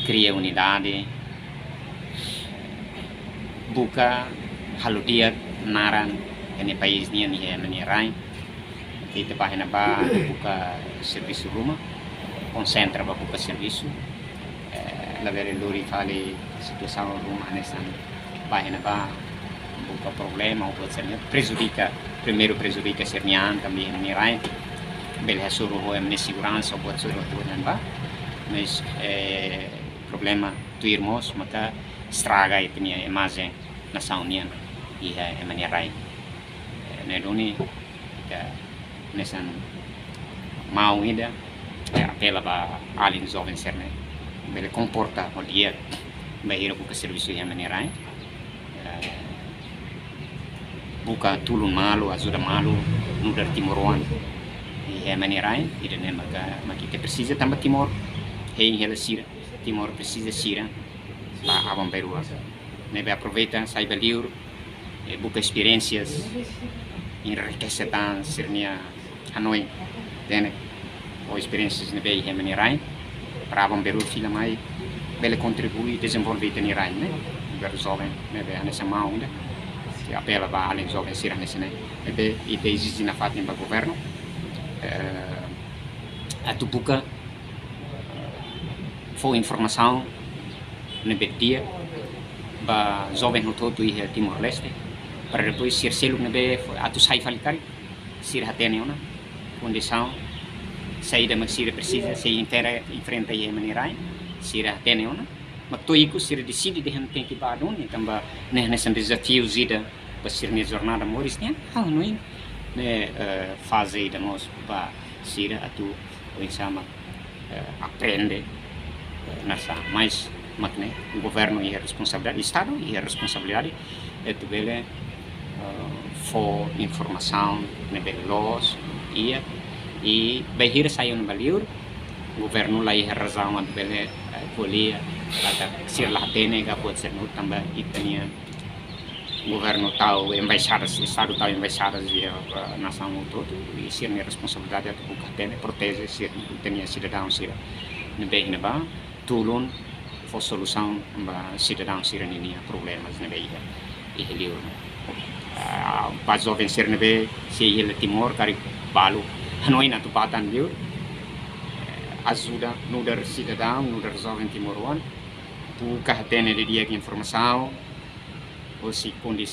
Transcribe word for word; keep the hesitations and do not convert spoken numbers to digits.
kria unidade, buka halo di'ak naran ita-nia país nian iha ema nia rain. Ita bá iha ne'ebá buka servisu ruma, konsentra ba buka servisu. Eh, labele lori fali situasaun ruma hanesan bá iha ne'ebá buka problema ou buat sira-ne'e prejudika, primeiru prejudika sira-nia an, tanba ema nia rain. Bele hasoru ho ema nia seguransa ou buat sira-ne'e bá. Mas, eh, problema tuirmos maka estraga ita-nia imajen nasaun nian iha ema nia rain. Eh, ne'e duni ita hanesan maun ida, eh, apela ba alin joven sira-ne'e bele komporta ho di'ak bainhira buka servisu iha ema nia rain. Eh, buka tulun malu, ajuda malu, nu'udar timoroan iha ema nia rain, ida-ne'e maka, maka ita presiza tanba Timor hein hela sira, Timor presiza sira ba aban-bainrua. Ne'ebé aproveita, sai ba liur, eh, buka esperiénsias, enrikese tan sira-nia hanoin, hatene, ho esperiénsias ne'ebé iha ema nia rain, para aban-bainrua fila mai, bele kontribui, dezenvolve ita-nia rain, ne'e? Nu'udar joven, ne'ebé hanesan maun ida, ita apela ba alin joven sira hanesan ne'e, ne'ebé ita ezije nafatin ba governu, eh, atu buka, fó informasaun ne'ebé di'ak ba joven hotu-hotu iha Timor-Leste, para depois sira seluk ne'ebé fó atu sai fali karik, sira hatene ona kondisaun saida mak sira presiza, sei enfrenta, enfrenta iha ema nia rain, sira hatene ona. Mak to'o ikus sira deside dehan tenke bá duni, tanba ne'e hanesan dezafiu ida ba sira-nia jornada moris nian, ha'u hanoin ne'e, eh, faze ida mós ba sira atu oinsá mak, eh, aprende, eh, nasaun, mas mak ne'e, governu iha responsabilidade, Estadu iha responsabilidade, atu bele, eh, fó informasaun ne'ebé loos, di'ak, i bainhira sai ona ba liur, governu la iha razaun atu bele, eh, ko'alia katak sira la hatene ka buat sira-ne'e, tanba ita-nia governu tau embaixadas, Estadu tau embaixadas iha, eh, nasaun hotu-hotu, i sira-nia responsabilidade atu buka hatene, proteje sira, ita-nia sidadaun sira ne'ebé iha ne'ebá, tulun fó solusaun ba sidadaun sira-nia problemas ne'ebé iha, iha liur. Ah, ba joven sira ne'ebé sei iha Timor, karik balu hanoin atu bá tan liur, eh, ajuda, nu'udar sidadaun, nu'udar joven timoroan, buka hatene didi'ak informasaun hosi kondi-,